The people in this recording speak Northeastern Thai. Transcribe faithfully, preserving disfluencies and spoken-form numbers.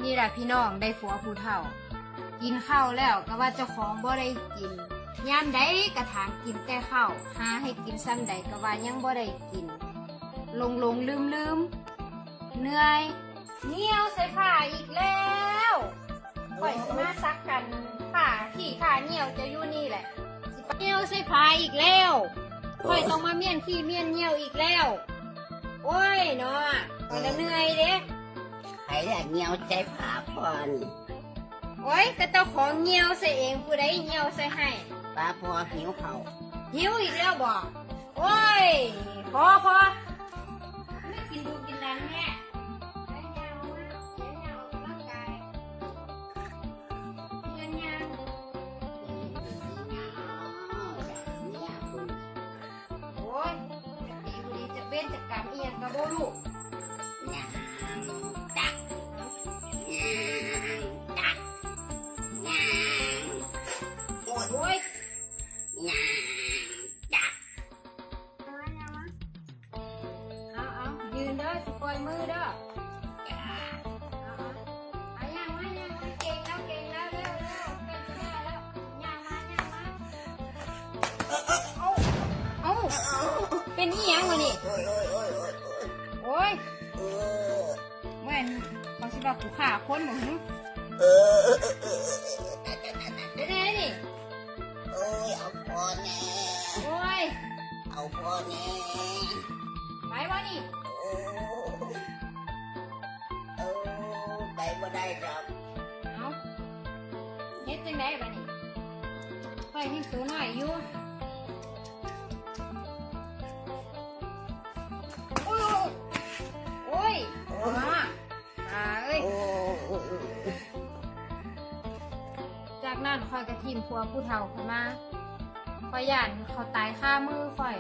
นี่ล่ะพี่น้อง ได้ผัวผู้เฒ่า กินข้าวแล้วก็ว่าเจ้าของบ่ได้กิน ยามใดก็ถามกินแต่ข้าว หาให้กินส่ำใดก็ว่ายังบ่ได้กิน หลงๆลืมๆ เหนื่อย เหี่ยวใส่ผ้าอีกแล้ว ข้อยสิมาซักกัน ผ้าขี้ข้าเหี่ยวจะอยู่นี่แหละ สิไปเหี่ยวใส่ผ้าอีกแล้ว ข้อยต้องมาเมี้ยนขี้เมี้ยนเหี่ยวอีกแล้ว โอ้ยเนาะ ข้อยละเหนื่อยเด้ ไผละเหี่ยวใส่ผ้าพ่อนี่ โอ้ย ก็เจ้าของเหี่ยวใส่เอง ผู้ใดเหี่ยวใส่ให้ ป้าพ่อหิวข้าว หิวอีกแล้วบ่ โอ้ย พอพอ ไม่กินดูกินดันแม่ ไปย่างมา ไปย่างออกกำลังกาย เดินย่าง โอ้ย จะตีบุหรี่จะเบ้นจะกำอีหยังก็บ่รู้ ย่างตัก ย่างตัก ย่าง โอ้ย โอ้ย ย่างตัก เอาเอายืนเด้อ สิปล่อยมือเด้อ เอาเอาเอาย่างมา ย่างมา เก่งแล้ว เก่งแล้ว เร็วเร็ว เก่งแล้ว ย่างมา ย่างมา เอาเอาเป็นอีหยังวะนี่ โอ้ย โอ้ย โอ้ย โอ้ย โอ้ย โอ้ย แม่น เขาสิว่ากูฆ่าคนบ่หึ เออ เป็นไงนี่ โอ้ย เอาพ่อแน่ โอ้ย เอาพ่อแน่ ไปบ่นี่ โอ้ย เออ ไปบ่ได้ดอก เอาเฮ็ดจังได๋บัดนี้ ข้อยยังตัวน้อยอยู่ โอ้ย โอ้ย โอ้ย อ่า อ่าเอ้ย โอ้ย จากนั้นข้อยก็ถิ่มผัวผู้เฒ่าข้อยมา ข้อยย้านเขาตายคามือข้อย